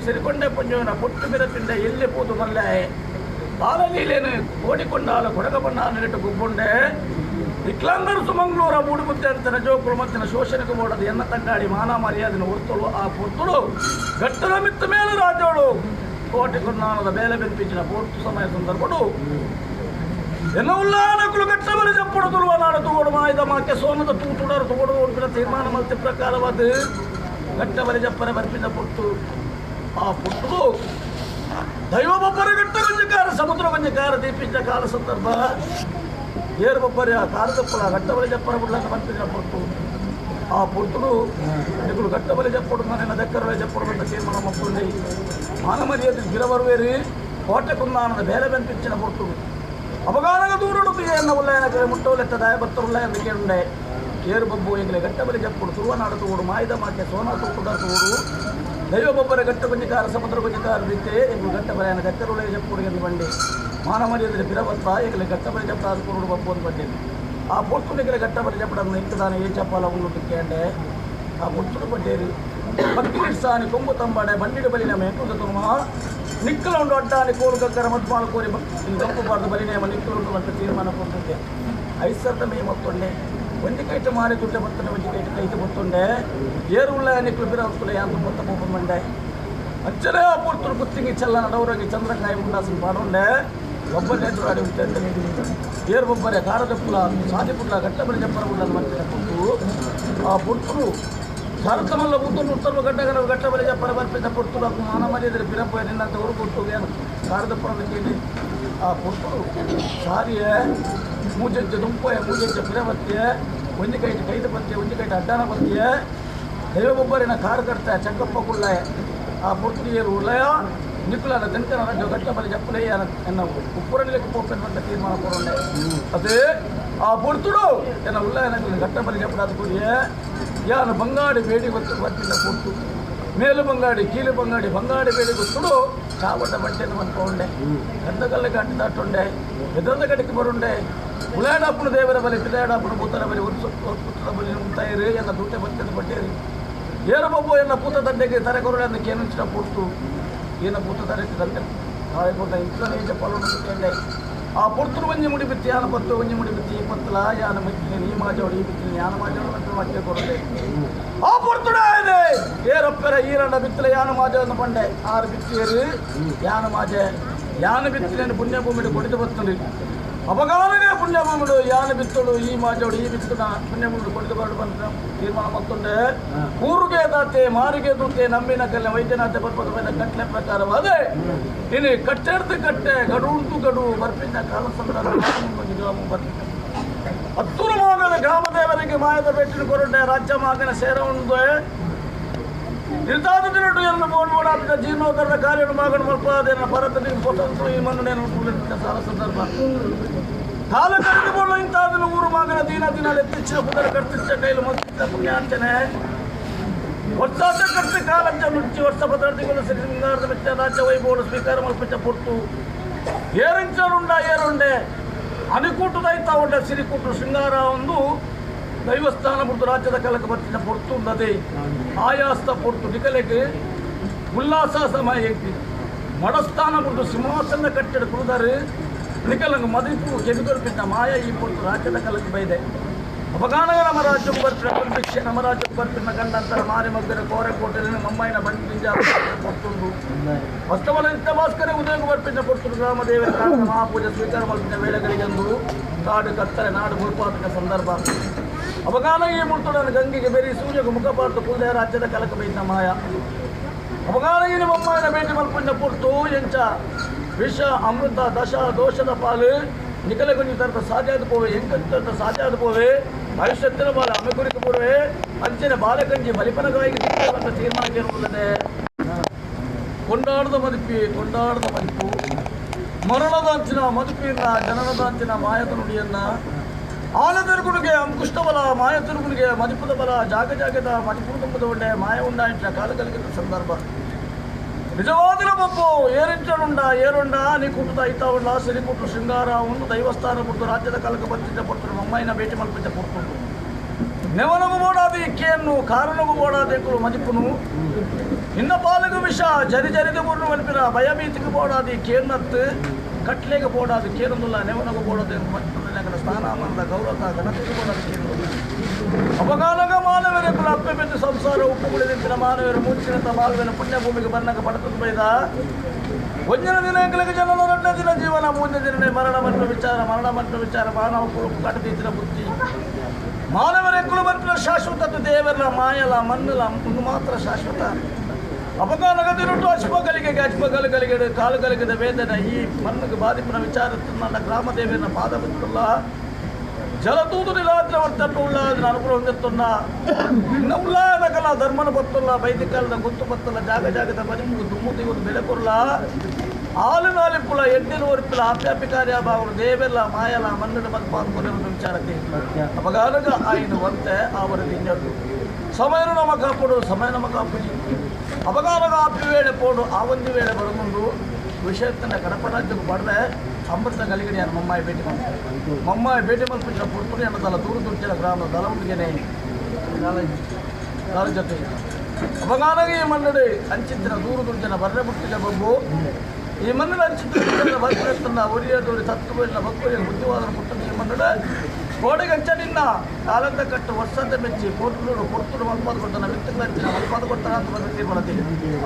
ಸಿರಿಕೊಂಡೆ ಪಂಜೋನ ಪೊಟ್ಟು ಬಿರತಿಂದ ಎಲ್ಲಿ ಪೋದು ಮಲ್ಲೆ ಬಾಲಲೀಲೇನು ಕೋಡಿಕೊಂಡಾಲ ಕೊಡಗಬಣ್ಣ ನೆಟ್ಟು ಗುಬ್ಬುಂಡೆ ವಿಕ್ಲಾಂಗರು ಸುಮಂಗ್ಳೂರ ಮೂಡುಮುತ್ತೆ ಅಂತ ಜೋಕುಳು ಮತ್ತಿನ ಶೋಷಣೆಗೆ ಬೋಡದು ಎನ್ನ ತಂಗಾಡಿ ಮಾನ ಮರ್ಯಾದಿನ ಒರ್ತಳು ಆ ಪೊರ್ತಳು ಗಟ್ಟದ ಮಿತ್ತ ಮೇಲೆ ರಾಜೋಳು ಕೋಟೆ ಕುನ್ನಾನದ ಬೇಲೆ ಬೆಂಪಿಂಚಿನ ಪೋರ್ತು ಸಮಯ ಸಂದರ್ಭಡು ಎನ್ನ ಉಲ್ಲಾನಕುಲು ಗಟ್ಟಬಲಿ ಜಪ್ಪುಡು ತುಳುವ ನಾಡು ತೂಗೋಡು ಮಾಯದ ಮಾಕೆ ಸೋನದ ತೂ ತುಡರು ತೂಗೋಡು ಉಂಪಿನ ತೀರ್ಮಾನ ಮಲ್ತಿ ಪ್ರಕಾರವಾದ ಗಟ್ಟಬಲಿ ಜಪ್ಪರ ಬರ್ಪಿನ ಪೊಟ್ಟು ಆ ಪೊಟ್ಟುಡು ದೈವ ಬೊಬ್ಬರ ಗಟ್ಟ ಗೊಂಜಕಾರ ಸಮುದ್ರ ಗೊಂಜಕಾರ ದೀಪಿಂಚ ಕಾಲ ಸಂದರ್ಭ ಏರು ಬೊಬ್ಬರಿ ಆ ಕಾರದಪ್ಪಳ ಗಟ್ಟಬಲಿ ಜಪ್ಪರ ಬುಡ್ಲನ್ನ ಬರ್ಪಿನ ಪೊಟ್ಟು ಆ ಪೊಟ್ಟುಡು ನಿಗುಳು ಗಟ್ಟಬಲಿ ಜಪ್ಪುಡು ನನ್ನ ದಕ್ಕರವೇ ಜಪ್ಪುಡು ಅಂತ ತೀರ್ಮಾನ ಮಕ್ಕಳು ಮಾನ ಮರ್ಯಾದೆ ಗಿರಬರುವೇರಿ ಕೋಟೆ ಕುಂದಾನದ ಬೇಲೆ ಬೆಂಪಿಂಚಿನ ಪೊಟ್ಟುಡು ಅವಗಾನಗ ದೂರುಡು ಎನ್ನ ಉಲ್ಲಯನ ಕರೆ ಮುಟ್ಟೋಲೆತ್ತ ದಾಯ ಬತ್ತರುಲ್ಲ ಎಂದು ಕೇಳುಂಡೆ ಏರು ಬೊಬ್ಬು ಎಂಗಲೆ ಗಟ್ಟಬಲಿ ಜಪ್ಪುಡು ತುಳುವನಾಡು ತೂಡು ಮಾಯದ ಮಾಕೆ ಸೋನಾ ತೂಕುಡ ತೂಡು ದೈವ ಬೊಬ್ಬರ ಗಟ್ಟ ಗೊಂಜಿಕಾರ ಸಮುದ್ರ ಗೊಂಜಿಕಾರ ಬಿತ್ತೆ ಎಂಗು ಗಟ್ಟಬಲಿಯನ ಗಟ್ಟರುಳೆ ಜಪ್ಪುಡು ಎಂದು ಬಂಡೆ ಮಾನ ಮರ್ಯಾದೆ ಪಿರಬತ್ತ ಎಂಗಲೆ ಗಟ್ಟಬಲಿ ಜಪ್ಪ ಕುರುಡು ಬಪ್ಪು ಅಂತ ಬಂಡೆ ಆ ಪೊರ್ತುನಿಗಲೆ ಗಟ್ಟಬಲಿ ಜಪ್ಪಡನ್ನು ಇಂಕದಾನೆ ಏ ಚಪ್ಪಾಲ ಉಂಡು ಕೇಂಡೆ ಆ ಪೊರ್ತುಡು ಬಡ್ಡೇರು ಭಕ್ತಿ ಸಾನಿ ಕೊಂಬು ತಂಬಾಡೆ ಬಂಡಿಡು ಬಲಿ ನಮ್ಮ ಎಂಕುದ ತುಮ ನಿಕ್ಕಲುಂಡು ಅಡ್ಡಾನಿ ಕೋಲು ಕಕ್ಕರ ಮದ್ಮಾಲು ಕೋರಿ ಗಂಪು ಬಾರ್ದು ಬಲಿ ನೇಮ ನಿಕ್ಕಲುಂಡು ಅಂತ ತೀರ್ಮಾನ ಕೊಡ್ತಿದ್ದೆ ಐಸರ್ದ ಮೇ ಮೊತ್ತೊಂಡೆ ಒಂಜಿ ಕೈಟು ಮಾರಿ ತುಟ್ಟೆ ಬತ್ತನೆ ಒಂಜಿ ಕೈಟು ಕೈತು ಬತ್ತೊಂಡೆ ಏರು ಉಳ್ಳ ನಿಕ್ಕಲು ಬಿರವತ್ತುಲೆ ಯಾಂತು ಮೊತ್ತ ಪೋಪ ಮಂಡೆ ಅಚ್ಚರೇ ಆ ಪೊರ್ತುಡು ಕುತ್ತಿಂಗಿ ಚೆಲ್ಲ ನಡವರಾಗಿ ಚಂದ್ರಕಾಯಿ ಮುಂಡಾಸನ ಪಾಡೊಂಡೆ ಒಬ್ಬನೇ ಎದುರಾಡಿ ಉಂಟೆ ಏರು ಬೊಬ್ಬರೆ ಕಾರದಪ್ಪುಲ ಸಾದಿಪುಡ್ಲ ಗಟ್ಟಬಲಿ ಜಪ್ಪರ ಉಳ್ಳ ಮತ್ತಿನ ಪೊಟ್ಟು ಆ ಪೊರ್ತುಡು ಭಾರತಮಲ್ಲ ಉತ್ತರ ಉತ್ತರ ಗಡ್ಡಗರ ಗಟ್ಟಬಲಿ ಜಪ್ಪರ ಬರ್ಪಿದ್ದ ಪೊರ್ತುಡು ಮಾನ ಮರ್ಯಾದೆ ಬಿರಪ್ಪ ನಿನ್ನಂತ ಊರು ಕೊಟ್ಟು ಏನು ಕಾರದಪ್ಪರ ಕೇಳಿ ಆ ಪೊರ್ತುಡು ಸಾರಿಯ ಮೂಜೆಜ್ಜ ದುಂಪೊಯ ಮೂಜೆಜ್ಜ ಪಿರಬತ್ತಿಯ ಒಂಜಿ ಕೈಟ್ ಕೈದ ಪತ್ಯ ಒಂಜಿ ಕೈಟ್ ಅಡ್ಡಾನ ಪತ್ಯ ದೈವ ಬೊಬ್ಬರಿನ ಕಾರು ಕರ್ತ ಚಕ್ಕಪ್ಪ ಕುಳ್ಳಯ ಆ ಪೊರ್ತುಡು ಏರು ಉಳ್ಳಯ ನಿಕ್ಕುಲನ ದಂಕನ ರಜ್ಜು ಗಟ್ಟಬಲಿ ಜಪ್ಪುಲಯ್ಯ ಎನ್ನ ಉಪ್ಪುರನಿಲಕ್ಕೆ ಪೋಪೆನ್ನುವಂತ ತೀರ್ಮಾನ ಕೊಡೊಂಡೆ ಅದೇ ಆ ಪೊರ್ತುಡು ಎನ್ನ ಉಳ್ಳಯನ ಗಟ್ಟಬಲಿ ಜಪ್ಪುಡಾದ ಕೂಡಿಯ ಯಾನು ಬಂಗಾಡಿ ಬೇಡಿ ಗೊತ್ತು ಬರ್ತಿದ್ದ ಪೊರ್ತು ಮೇಲು ಬಂಗಾಡಿ ಕೀಲು ಬಂಗಾಡಿ ಬಂಗಾಡಿ ಬೇಡಿ ಗೊತ್ತುಡು ಚಾವಟ ಬಟ್ಟೆಯನ್ನು ಬಂದ್ಕೊಂಡೆ ಗಂಧಕಲ್ಲ ಗಂಟೆ ದಾಟುಂಡೆ ಎದರದ ಗಡಿಗೆ ಬರುಂಡೆ ಉಳಾಡಪ್ಪನ ದೇವರ ಬಲಿ ಪಿದಾಡಪ್ಪನ ಭೂತರ ಬಲಿ ಪುತ್ರದ ಬಲಿ ಉಂಟಾಯಿರಿ ಎನ್ನ ದುಟ್ಟೆ ಬತ್ತಿದ ಬಟ್ಟೇರಿ ಏರಬೊಬ್ಬ ಎನ್ನ ಪೂತ ದಂಡೆಗೆ ತರೆಕೊರಳೆ ಅಂದ ಕೇನುಂಚಿನ ಪೊರ್ತು ಏನ ಪೂತ ತರೆ ದಂಡೆ ತಾಳೆ ಕೊಟ್ಟ ಇಂತನೇ ಚಪ್ಪಾಲು ಕೇಂಡೆ ಆ ಪೊರ್ತುಡು ಒಂಜಿ ಮುಡಿ ಬಿತ್ತಿ ಯಾನ ಪತ್ತು ಒಂಜಿ ಮುಡಿ ಬಿತ್ತಿ ಈ ಪತ್ತಲ ಯಾನ ಮಕ್ಕಿನ ನೀ ಮಾಜೋಡು ಈ ಬಿತ್ತಿನ ಯಾನ ಮಾಜೋಡು ಅಂತ ಮಕ್ಕೆ ಕೊರಲೆ ಆ ಪೊರ್ತುಡ ಇದೆ ಏರಪ್ಪರ ಈರಂಡ ಬಿತ್ತಲ ಯಾನ ಮಾಜ ಪಂಡೆ ಆರು ಬಿತ್ತಿಯರು ಯಾನ ಮಾಜೆ ಯಾನ ಬಿತ್ತಿನ ಪುಣ್ಯಭೂಮಿಡು ಕೊಡಿದು ಬತ್ತುಂಡು ಅಪಗಾಲನೇ ಪುಣ್ಯಭೂಮಿಡು ಯಾನ ಬಿತ್ತಳು ಈ ಮಾಜೋಡು ಈ ಬಿತ್ತುನ ಪುಣ್ಯಭೂಮಿಡು ಕೊಡಿದು ಬರಡು ಬಂತ ತೀರ್ಮಾನ ಮತ್ತೊಂಡೆ ಊರಿಗೆ ದಾತೆ ಮಾರಿಗೆ ದೂತೆ ನಂಬಿನ ಕಲ್ಲೆ ವೈದ್ಯನಾಥೆ ಬರ್ಬೋದು ಬಂದ ಕಟ್ಲೆ ಪ್ರಕಾರವಾದ ಇನ್ನು ಕಟ್ಟೆಡ್ದು ಕಟ್ಟೆ ಗಡು ಉಂಟು ಗಡು ಬರ್ಪಿನ ಕಾಲ ಸಂದರ್ಭ ಬರ್ಪಿನ ಹತ್ತೂರು ಮಾಗದ ಗ್ರಾಮದೇವರಿಗೆ ಮಾಯದ ಭೇಟಿ ಕೊರಡೆ ರಾಜ್ಯ ಮಾಗನ ಸೇರ ಉಂಡು ನಿರ್ಧಾರ ದಿನಟು ಎರಡು ಬೋನ್ ಜೀರ್ಣೋದ್ಧಾರದ ಕಾರ್ಯವನ್ನು ಮಾಗಣ ಮಲ್ಪಾದೇನ ಭರತ ಸ್ವತಂತ್ರ ಈ ಮಣ್ಣು ಸಾಲ ಸಂದರ್ಭ ಕಾಲ ಕರೆದುಕೊಳ್ಳು ಇಂತಾದನು ಊರು ಮಾಗನ ದಿನ ದಿನ ಎತ್ತಿಚ್ಚಿನ ಪುದರ ಕರ್ತಿಚ್ಚ ಕೈಲು ಮಸ್ತಿದ್ದ ಪುಣ್ಯಾಂಚನೆ ವರ್ಷಾಸ ಕರ್ತ ಕಾಲಂಚ ನುಚ್ಚಿ ವರ್ಷ ಪದಾರ್ಥಗಳು ಸಿಂಗಾರದ ಮೆಚ್ಚ ರಾಜ್ಯ ವೈಭವ ಸ್ವೀಕಾರ ಮಲ್ಪಚ್ಚ ಪೊರ್ತು ಏರಿಂಚರುಂಡ ಏರುಂಡೆ ಅನಿಕೂಟದೈತ ಉಂಡ ಸಿರಿಕೂಟು ಶೃಂಗಾರ ಒಂದು ದೈವಸ್ಥಾನ ಬಿಡ್ತು ರಾಜ್ಯದ ಕಲಕ ಬರ್ತಿದ್ದ ಪೊರ್ತು ಉಂದದೆ ಆಯಾಸ್ತ ಪೊರ್ತು ನಿಕಲೆಗೆ ಉಲ್ಲಾಸ ಸಮಯಕ್ಕೆ ಮಡಸ್ಥಾನ ಬಿಡ್ತು ಸಿಂಹಾಸನ ಕಟ್ಟಡ ಕುಳಿದಾರೆ ನಿಕಲಂಗ ಮದಿಪು ಕೆಮಿಕೊಲ್ಪಿದ್ದ ಮಾಯ ಈ ಪೊರ್ತು ರಾಜ್ಯದ ಕಲಕ ಬೈದೆ ಅಪಗಾನಗ ನಮ್ಮ ರಾಜ್ಯಕ್ಕೆ ಬರ್ಪಿನ ಭಿಕ್ಷೆ ನಮ್ಮ ರಾಜ್ಯಕ್ಕೆ ಬರ್ಪಿನ ಗಂಡಂತರ ಮಾರಿ ಮಗ್ಗರ ಕೋರೆ ಕೋಟೆಲಿನ ಮಮ್ಮಾಯಿನ ಬಂಡಿ ಪೊರ್ತುಂಡು ವಸ್ತವನ ನಿತ್ಯ ಭಾಸ್ಕರ ಉದಯಕ್ಕೆ ಬರ್ಪಿನ ಪೊರ್ತುಡು ಗ್ರಾಮದೇವರ ಮಹಾಪೂಜೆ ಸ್ವೀಕಾರ ಮಲ್ಪಿನ ವೇಳೆಗಳಿಗೆಂದು ಕಾಡು ಕತ್ತಲೆ ನಾಡು ಮುಲ್ಪಾಪಿನ ಸಂದರ್ಭ ಅವಗಾನ ಈ ಮುರ್ತುಡನ ಗಂಗೆಗೆ ಬೇರೆ ಸೂರ್ಯಗೆ ಮುಖಪಾರ್ತು ಕುಲ್ದೆ ರಾಜ್ಯದ ಕಲಕ ಬೈದ ಮಾಯ ಅವಗಾನ ಈ ಮಮ್ಮಾಯಿನ ಭೇಟಿ ಮಲ್ಪಿನ ಪೊರ್ತು ಎಂಚ ವಿಷ ಅಮೃತ ದಶ ದೋಷದ ಪಾಲು ನಿಕಲ ಕೊಂಚ ತರದ ಸಾಧ್ಯ ಪೋವೆ ಎಂಕಂತ ಸಾಧ್ಯ ಪೋವೆ ಭವಿಷ್ಯತ್ತಿನ ಬಾಲ ಅಮೆಕುರಿಕ ಪೂರ್ವೆ ಅಂಚಿನ ಬಾಲಕಂಜಿ ಬಲಿಪನಗಾಗಿ ಅಂತ ತೀರ್ಮಾನ ಇರುತ್ತದೆ ಕೊಂಡಾಡದ ಮದುಪಿ ಕೊಂಡಾಡದ ಮದುಪು ಮರಣದ ಅಂಚಿನ ಮದುಪಿಯನ್ನ ಜನನದ ಅಂಚಿನ ಮಾಯದ ನುಡಿಯನ್ನ ಆಲದರುಗುಣಿಗೆ ಅಂಕುಷ್ಟ ಬಲ ಮಾಯ ತಿರುಗುಣಿಗೆ ಮದಿಪುದ ಬಲ ಜಾಗ ಜಾಗದ ಮದಿಪು ತುಂಬದ ಉಂಡೆ ಮಾಯ ಉಂಡಾಯಿಟ್ಟ ಕಾಲ ಕಲಿಕಿದ ಸಂದರ್ಭ ನಿಜವಾದ ಬೊಬ್ಬು ಏರಿಂಚನುಂಡ ಏರುಂಡ ನೀ ಕೂಟದ ಐತಾ ಉಂಡ ಸಿರಿಕೂಟು ಶೃಂಗಾರ ಒಂದು ದೈವಸ್ಥಾನ ಬಿಟ್ಟು ರಾಜ್ಯದ ಕಾಲಕ್ಕೆ ಬತ್ತಿದ್ದ ಪೊರ್ತುಡು ಮಮ್ಮಾಯಿನ ಭೇಟಿ ಮಲ್ಪಿದ್ದ ಪೊರ್ತುಂಡು ನೆವನಗು ಬೋಡಾದ ಇಕ್ಕೆಯನ್ನು ಕಾರಣಗು ಬೋಡಾದ ಮದಿಪುನು ಇನ್ನ ಪಾಲಗು ವಿಷ ಜರಿ ಜರಿದು ಮುರ್ನು ಮನ್ಪಿನ ಭಯಭೀತಿಗೆ ಬೋಡಾದಿ ಕೇರ್ನತ್ತು ಕಟ್ಲೆಗೆ ಬೋಡಾದು ಕೇರೊಂದುಲ್ಲ ನೆವನಗು ಬೋಡೋದು ಮತ್ತೊಂದು ಸ್ಥಾನಮಾನದ ಗೌರವ ಘನತೆಗೆ ಬೋಡಾದ ಕೇರೊಂದು ಅಪಗಾನಗ ಮಾನವರ ಕುಲ ಅಪ್ಪೆ ಬಿದ್ದು ಸಂಸಾರ ಉಪ್ಪುಗುಳಿದಂತಿನ ಮಾನವರು ಮೂರ್ಚಿನಂತ ಮಾಲ್ವೆನ ಪುಣ್ಯಭೂಮಿಗೆ ಬನ್ನಗ ಪಡತದ್ದು ಬೈದ ಒಂದಿನ ದಿನ ಎಂಗಳಿಗೆ ಜನನ ಎರಡನೇ ದಿನ ಜೀವನ ಮೂರನೇ ದಿನನೇ ಮರಣ ಮಂತ್ರ ವಿಚಾರ ಮರಣ ಮಂತ್ರ ವಿಚಾರ ಮಾನವ ಕುಲ ಕಟ್ಟದಿದ್ದ ಬುದ್ಧಿ ಮಾನವರ ಕುಲ ಮಂತ್ರ ಶಾಶ್ವತ ದೇವರ ಮಾಯಲ ಮಣ್ಣಲ ಒಂದು ಮಾತ್ರ ಶಾಶ್ವತ ಅಪಗಾನಗ ದಿನಟು ಅಶ್ವಗಳಿಗೆ ಅಶ್ವಗಲಿಗೆ ಕಾಲುಗಳಿಗೆ ವೇದನೆ ಈ ಮಣ್ಣಿಗೆ ಬಾಧಿಪಿನ ವಿಚಾರ ನನ್ನ ಗ್ರಾಮ ದೇವಿನ ಪಾದ ಬಿತ್ತಲ್ಲ ಜಲದೂದು ನಿಲಾದ್ರ ವರ್ತಪ್ಪ ಉಳ್ಳಾದ ಅನುಗ್ರಹ ಹೊಂದಿತ್ತುನ್ನ ಇನ್ನ ಉಳ್ಳಾದಕಲ ಧರ್ಮನ ಬತ್ತಲ್ಲ ವೈದಿಕಾಲದ ಗೊತ್ತು ಬತ್ತಲ್ಲ ಜಾಗ ಜಾಗದ ಬರಿ ದುಮ್ಮು ತೆಗೆದು ಬೆಲೆ ಕೊರಲ ಆಲು ನಾಲಿಪ್ಪುಲ ಎಡ್ಡಿನ ಒರಿಪಿಲ ಆಪ್ಯಾಪಿ ಕಾರ್ಯ ಬಾವರು ದೇವೆಲ್ಲ ಮಾಯಲ ಮಣ್ಣಿನ ಮತ್ಪಾದ ವಿಚಾರಕ್ಕೆ ಅಪಗಾನಗ ಆಯ್ನು వంತೆ ಆವರ ದಿಂಜಡು ಸಮಯನು ನಮ ಕಾಪಡು ಸಮಯ ನಮ ಕಾಪುಜಿ ಅಪಗಾನಗ ಆಪಿ ವೇಳೆ ಪೋಡು ಆ ಒಂದು ವೇಳೆ ಬರಗುಂಡು ವಿಷಯತ್ತನ್ನ ಕಡಪ ರಾಜ್ಯಕ್ಕೆ ಬಡವೆ ಅಮೃತ ಗಲಿಗಡಿ ಯಾರು ಮಮ್ಮಾಯಿ ಭೇಟಿ ಮಾಡ್ತಾರೆ ಮಮ್ಮಾಯಿ ಭೇಟಿ ಮಲ್ಪಿನ ಪುರ್ತುರಿ ಅನ್ನೋದಲ್ಲ ದೂರ ದುರ್ಚಿನ ಗ್ರಾಮದ ದಲವುಂಡಿಗೆನೆ ಜೊತೆ ಅಪಗಾನಗ ಈ ಮನ್ನಡೆ ಅಂಚಿತ್ತಿನ ದೂರ ದುರ್ಜನ ಬರ್ರೆ ಬುಟ್ಟಿನ ಬೊಬ್ಬು ಈ ಮನ್ನಡ ಅಂಚಿತ್ತಿನ ಬರ್ತಿರತ್ತನ್ನ ಒರಿಯದೋರಿ ತತ್ವ ಬಕ್ಕುರಿಯ ಬುದ್ಧಿವಾದನ ಪುಟ್ಟನ ಈ ಮನ್ನಡ ಕೋಡೆಗಂಚ ನಿನ್ನ ಕಾಲಂತ ಕಟ್ಟು ವರ್ಷದ ಮೆಚ್ಚಿ ಪೋಟುಗಳು ಪೊರ್ತುಡು ಮಲ್ಪಾದ ಕೊಟ್ಟನ ಮಿತ್ತುಗಳಂಚಿನ ಮಲ್ಪಾದ ಕೊಟ್ಟನ ಅಂತ ಬಂದ ತೀರ್ಮಾನ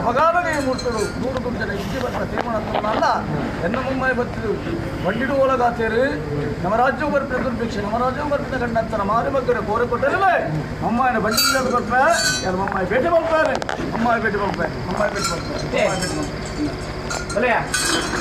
ಅಪಗಾನಗ ಈ ಮೂರ್ತುಡು ದೂರ ದುರ್ಜನ ಇಜ್ಜಿ ಬಂದ ತೀರ್ಮಾನ ಅಲ್ಲ ಎನ್ನ ಮುಮ್ಮಾಯಿ ಬತ್ತಿದು ಬಂಡಿಡು ಓಲಗಾತೇರು ನಮ್ಮ ರಾಜ್ಯವು ಬರ್ಪಿನ ದುರ್ಭಿಕ್ಷೆ ನಮ್ಮ ರಾಜ್ಯವು ಬರ್ಪಿನ ಗಂಡಂತನ ಮಾರಿ ಮಗ್ಗರೆ ಕೋರೆ ಕೊಟ್ಟರೆ ಅಮ್ಮಾಯಿನ ಬಂಡಿ ಕೊಟ್ಟರೆ ಯಾರು ಮಮ್ಮಾಯಿ ಭೇಟಿ ಮಲ್ಪಾರೆ ಅಮ್ಮಾಯಿ ಭೇಟಿ ಮಲ್ಪಾರೆ ಅಮ್ಮಾಯಿ ಭೇಟಿ ಮಲ್ಪಾರೆ ಅಮ್ಮಾಯಿ ಭೇಟಿ ಮಲ್ಪಾರೆ.